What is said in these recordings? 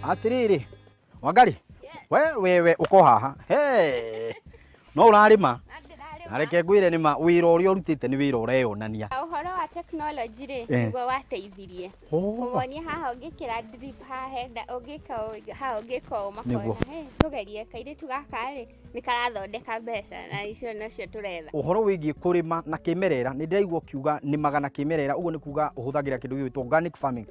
Atĩrĩrĩ Wangari, we wewe ũko haha. He, no ũrarĩma na reke ngwĩre nĩ ma wĩra ũrĩa ũrutĩte nĩ wĩra ũreyonania. Ũhoro wa tekinoronjĩ rĩ, nĩguo wateithirie kũmonia haha ũngĩkĩra drip haha henda ũngĩka ũũ, haha ũngĩka ũũ, makona hey, tũgerie kairĩtu gaka rĩ nĩ karathondeka mbeca na icio nocio tũretha. Ũhoro wĩgiĩ kũrĩma na kĩmerera, nĩ ndĩraigua ũkiuga nĩmaga na kĩmerera, ũguo nĩ kuga ũhũthagĩra kĩndũ gĩgwĩtwo organic farming.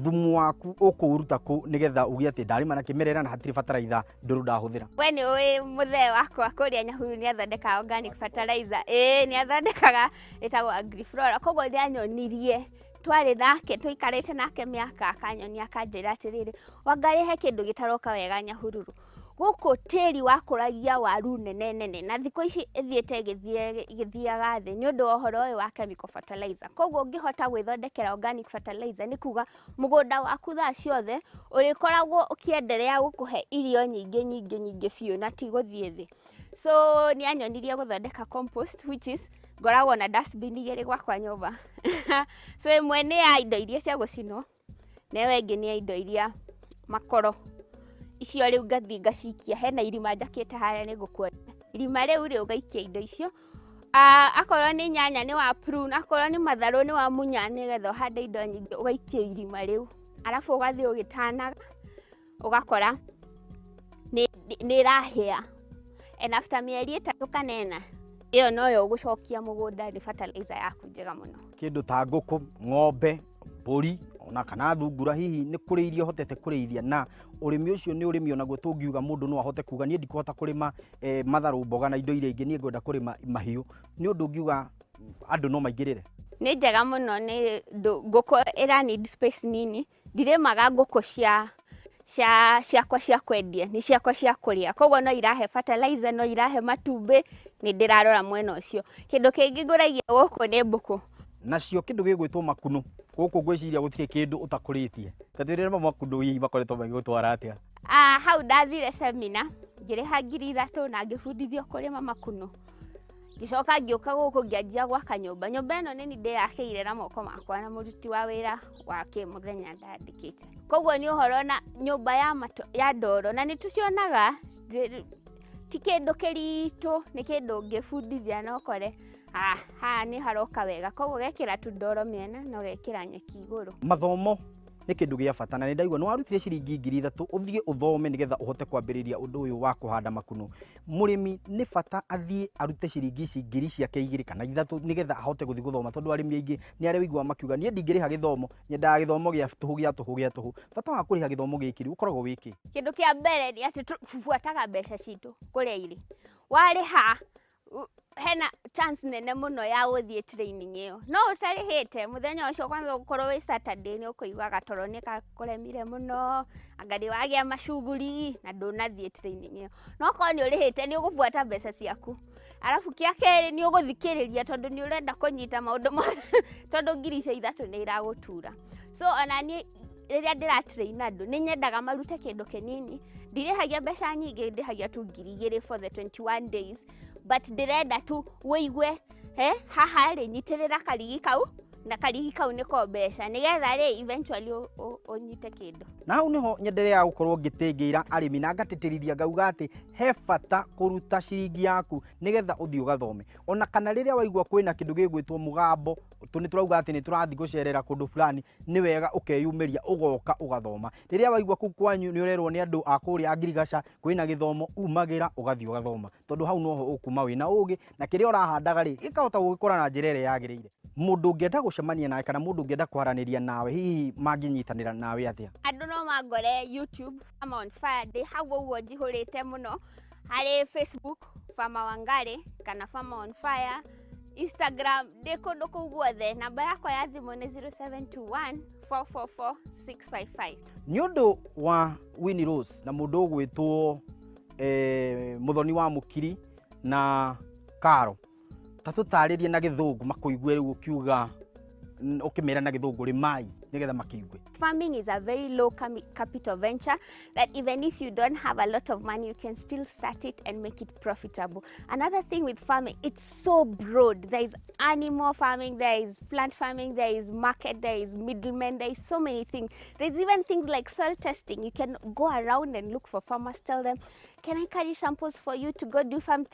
Thumu waku ũkũũruta kũ nĩgetha uge atĩ ndarĩma na kĩmerera na hatirĩ bataraitha ndũrũ ndahũthĩra? We nĩ ũĩ mũthee wakwa kũrĩa Nyahururu nĩ athondekaga organic fertilizer. Ĩĩ, nĩ athondekaga, ĩtagwo Agriflora. Koguo nĩ anyonirie, twarĩ nake, tũikarĩte nake mĩaka, akanyonia akanjĩra atĩrĩrĩ, Wangarĩ he kĩndũ gĩtaroka wega Nyahururu. Gũkũ tĩri wakũragia waru nene nene, na thikũ ici ĩthiĩte ĩgĩthiaga thĩ nĩ ũndũ wa ũhoro ũyũ wa chemical fertilizer. Koguo ũngĩhota gwĩthondekera organic fertilizer nĩ kuga mũgũnda waku thaa ciothe ũrĩkoragwo ũkĩenderea gũkũhe irio nyingĩ nyingĩ nyingĩ biũ na ti gũthiĩ thĩ. So nĩ anyonirie gũthondeka compost, which is ngoragwo na dustbin igĩrĩ gwakwa nyũmba. So ĩmwe nĩ ya indo iria cia gũcinwo, na ĩyo ĩngĩ nĩ ya indo iria makoro. Icio rĩu ngathiĩ ngacikia, hena irima njakĩte harĩa nĩ ngũkuonia. Irima rĩu rĩ, ũgaikia indo icio. Akorwo nĩ nyanya nĩ wa prune, akorwo nĩ matharũ nĩ wamunya nĩgetha ũhande indo nyingĩ, ũgaikia irima rĩu. Arabu ũgathiĩ ũgĩtanaga, ũgakora nĩ ĩrahĩa. And after mĩeri 3 kana 4, ĩyo noyo ũgũcokia mũgũnda, nĩ fertilizer yaku njega mũno. Kĩndũ ta ngũkũ, ng'ombe, mbũri ona kana thungura, hihi nĩ kũrĩ iria ũhotete kũrĩithia? Na ũrĩmi ũcio nĩ ũrĩmi onaguo tũngiuga mũndũ no ahote kuga niĩ ndikũhota kũrĩma matharũ, mboga na indo iria ingĩ, niĩ ngwenda kũrĩma mahiũ, nĩ ũndũ ũngiuga andũ no maingĩrĩre? Nĩ njega mũno, nĩ ngũkũ ĩra need space nini. Ndirĩmaga ngũkũ cia cia ciakwa cia kwendia, nĩ ciakwa cia kũrĩa, koguo no irahe fertilizer, no irahe matumbĩ, nĩ ndĩrarora mwena ũcio. Kĩndũ kĩngĩ ngũragia gũkũ nĩ mbũkũ. Nacio kĩndũ gĩgwĩtwo makunũ gũkũ, ngwĩciria gũtirĩ kĩndũ ũtakũrĩtie. Ta twĩrĩre mo makunũ hihi makoretwo magĩgũtwara atĩa? Ah, hau ndathire seminar, ngĩrĩha 3000 na ngĩbundithio kũrĩma makunũ. Ngĩcoka ngĩũka gũkũ ngĩanjia gwaka nyũmba. Nyũmba ĩno nĩ niĩ ndĩyakĩire na moko makwa na mũruti wa wĩra wa kĩmũthenya ndandĩkĩte. Koguo nĩ ũhoro na nyũmba ya matũ, ya ndoro, na nĩ tũcionaga, ti kĩndũ kĩritũ, nĩ kĩndũ ũngĩbundithia na ũkore ah, haha nĩ haroka wega. Koguo ũgekĩra tũndoro mĩena na ũgekĩra nyeki igũrũ. Mathomo nĩ kĩndũ gĩa bata, na nĩ ndaigua nĩ warutire ciringi 3000 ũthiĩ ũthome nĩgetha ũhote kwambĩrĩria ũndũ ũyũ wa kũhanda makunũ. Mũrĩmi nĩ bata athiĩ arute ciringi ici ngiri ciake 2 kana 3 nĩgetha ahote gũthiĩ gũthoma, tondũ arĩmi aingĩ nĩ arĩa ũiguaga makiuga niĩ ndingĩrĩha gĩthomo, nyendaga gĩthomo gĩa tũhũ gĩa tũhũ gĩa tũhũ. Bata wa kũrĩha gĩthomo gĩkĩ rĩ, ũkoragwo wĩ kĩ? Kĩndũ kĩa mbere nĩ atĩ tũbuataga mbeca citũ kũrĩa irĩ. Warĩha hena chance nene mũno ya gũthiĩ training ĩyo. No ũtarĩhĩte mũthenya ũcio kwanza ũgũkorwo wĩ Saturday, nĩ ũkũigua gatoro nĩ gakũremire mũno, anga nĩ wagĩa macuguri na ndũnathiĩ training ĩyo. No korwo nĩ ũrĩhĩte nĩ ũgũbuata mbeca ciaku. Arabu kĩa kerĩ nĩ ũgũthikĩrĩria tondũ nĩ ũrenda kũnyita maũndũ mothe, tondũ ngiri icio ithatũ nĩ iragũtura. So ona niĩ rĩrĩa ndĩra train andũ nĩ nyendaga marute kĩndũ kĩnini, ndirĩhagia mbeca nyingĩ, ndĩhagia tu 2000 for the 21 days, but ndĩrenda tu wĩigue he haha rĩ, nyitĩrĩra karigi kau, na karigi kau nĩko mbeca, nĩgetha rĩ eventually ũnyite kĩndũ. Na hau nĩho nyendereaga gũkorwo ngĩtĩngĩra arĩmi na ngatĩtĩrithia ngauga atĩ he bata kũruta ciringi yaku nĩgetha ũthiĩ ũgathome. Ona kana rĩrĩa waigua kwĩna kĩndũ gĩgwĩtwo mũgambo, nĩ tũrauga atĩ nĩ tũrathiĩ gũcerera kũndũ fulani, nĩ wega ũkeyumĩria ũgoka ũgathoma. Rĩrĩa waigua kũu kwanyu nĩ ũrerwo nĩ andũ a kũrĩa ngirigaca kwĩna gĩthomo, umagĩra ũgathiĩ ũgathoma, tondũ hau noho ũkuma wĩna ũgĩ na kĩrĩa ũrahandaga rĩ gĩkahota gũgĩkũra na njĩra ĩrĩa yagĩrĩire. Mũndũ ũngĩenda gũcemania nawe kana mũndũ ũngĩenda kwaranĩria nawe, hihi mangĩnyitanĩra nawe atĩa? Andũ no mangore YouTube, Farmer on Fire, ndĩ hau ũguo njihũrĩte mũno. Harĩ Facebook, Farmer Wangari kana Farmer on Fire, Instagram, ndĩ kũndũ kũu guothe. Namba yakwa ya thimũ nĩ 0721 444 655. Nĩ ũndũ wa Winnie Rose na mũndũ ũgwĩtwo Mũthoni wa Mũkiri na Karo, ta tũtarĩrie na gĩthũngũ makũigue rĩu ũkiuga, ũkĩmera na gĩthũngũ rĩmai. Nĩgetha makĩigue. Farming is a very low capital venture that even if you don't have a lot of money, you can still start it and make it profitable. Another thing with farming, it's so broad. There is animal farming, there is plant farming, there is market, there is middlemen, there is so many things. There's even things like soil testing. You can go around and look for farmers, tell them, "Can I carry samples for you to go do farm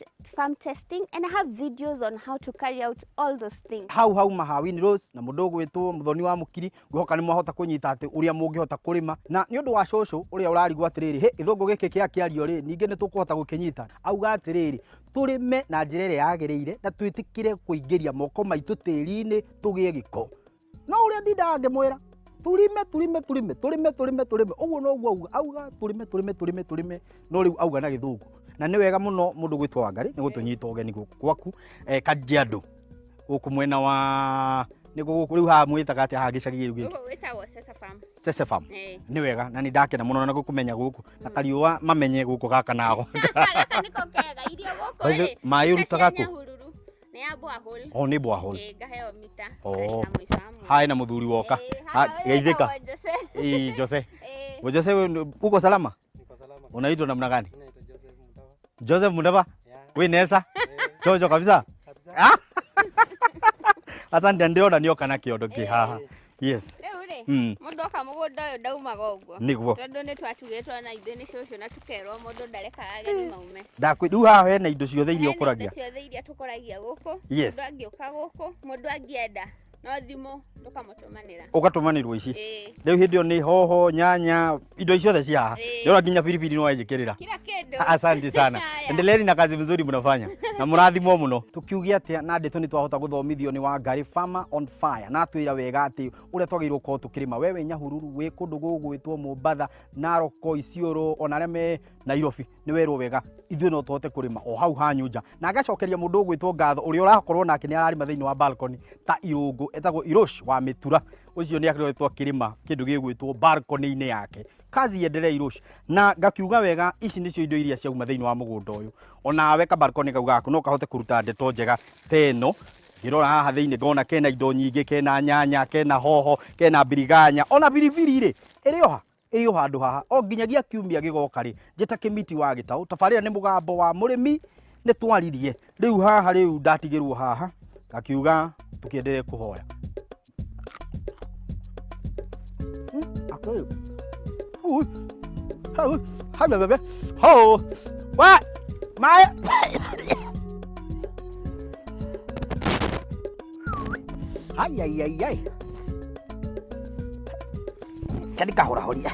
testing?" And I have videos on how to carry out all those things. Hau hauma ha Winrose na mũndũ ũgwĩtwo Muthoni wa Mũkiri. Ngwĩhoka nĩ mwahota kũnyita atĩ ũrĩa mũngĩhota kũrĩma, na nĩ ũndũ wa cũcũ ũrĩa ũrarigwo atĩrĩrĩ, hĩ gĩthũngũ gĩkĩ kĩa kĩario rĩ, ningĩ nĩ tũkũhota gũkĩnyita. Auga atĩrĩrĩ, tũrĩme na njĩra ĩrĩa yagĩrĩire na twĩtĩkĩre kũingĩria moko maitũ tĩri-inĩ tũgĩe gĩko. No ũrĩa ndindaga ngĩmwĩra, turime, turime, turime, turime, turime, turime, ũguo noguo auga. Auga turime, turime, turime, turime, no rĩu auga na gĩthũngũ. Na nĩ wega mũno mũndũ gwĩtwo Wangari nĩ gũtũnyita ũgeni gũkũ gwaku, Kajiado, gũkũ mwena wa nĩguo gũkũ rĩu haha mwĩtaga atĩa haha gĩcagi gĩkĩ? Gũkũ gwĩtagwo Sesa Farm. Sese Farm. Eh. Nĩ wega na nĩ ndakena mũno na gũkũmenya gũkũ na kariũa mamenye gũkũ gaka nago. Gaka nĩko kega irio gũkũ By the- rĩ. Maĩ ũrutaga cia kũ? Nyahururu. Nĩ ya borehole. O nĩ borehole? Ĩ, ngaheo mita. Oh. Ngarĩha mũico wa mweri. Hae na mũthuri woka. Ĩ, haha Ah, ũyũ geithĩka. wĩtagwo Jose. Ĩ, Jose. Ĩ. Jose, wewe uko salama? Niko salama. Unaitwa namna gani? Mimi naitwa Joseph Mutava. Joseph Mutava? Yeah. Wĩ nesa? Eh, Chonjo kabisa? kabisa. Asante, ndĩrona nĩoka na kĩondo kĩ haha. Yes. Rĩu rĩ, mũndũ oka mũgũnda ũyũ ndaumaga ũguo. Nĩguo. Tondũ nĩ twatugĩtwo na ithuĩ nĩ cũcũ na tũkerwo mũndũ ndarekaga ageni maume. Ndakwĩ rĩu haha hena indo ciothe iria Hena indo ũkũragia. ciothe iria tũkũragia gũkũ. Yes. Mũndũ angĩũka gũkũ, mũndũ angĩenda, no thimũ tũkamũtũmanĩra. Ũgatũmanĩrwo ici. Ĩ. Rĩu hĩndĩ ĩyo nĩ hoho, nyanya, indo ciothe cia haha. Ĩ. Ndĩrona nginya biribiri no wanjĩkĩrĩra. Kila kĩndũ. Asante sana. Haya. Endeleeni na kazi mzuri mnafanya na mũrathimwo mũno. Tukiuge atĩa na ndeto nĩ twahota gũthomithio nĩ Wangari Farmer on Fire, na atwĩra wega atĩ ũrĩa twagĩrĩirwo gũkorwo tũkĩrĩma. Wewe Nyahururu, wĩ kũndũ gũgwĩtwo Mombatha, Naroko, Isiolo, ona arĩa me Nairobi, nĩ werwo wega ithuĩ no tũhote kũrĩma o hau hanyu nja. Na ngacokeria mũndũ ũgwĩtwo ngatho ũrĩa ũrakorwo nake nĩ ararĩma thĩinĩ wa balcony ta irũngũ, etagwo Irosh wa Mĩtura. Ũcio nĩ akoretwo akĩrĩma kĩndũ gĩgwĩtwo balcony-inĩ yake. Kazi iendelee, Irosh. Na ngakiuga wega, ici nĩcio indo iria ciauma thĩinĩ wa mũgũnda ũyũ. Onawe ka balcony kau gaku no kahote kũruta ndeto njega ta ĩno. Ngĩrora haha thĩinĩ ngona kena indo nyingĩ, kena nyanya, kena hoho, kena biriganya, ona biribiri rĩ ĩrĩ o ha, ĩrĩ o handũ haha. O nginyagia kiumia gĩgoka rĩ, njĩta Kĩmiti wa Gĩtaũ. Tabarĩra nĩ Mũgambo wa Mũrĩmi. Nĩ twaririe rĩu haha, rĩu ndatigĩrwo haha, ngakiuga tũkĩendelee kũhoya. Akũyũ. Ui. Hau. Hau bebe. Ho. Wa. Mai. Ai ai ai ai. Kani kahora horia.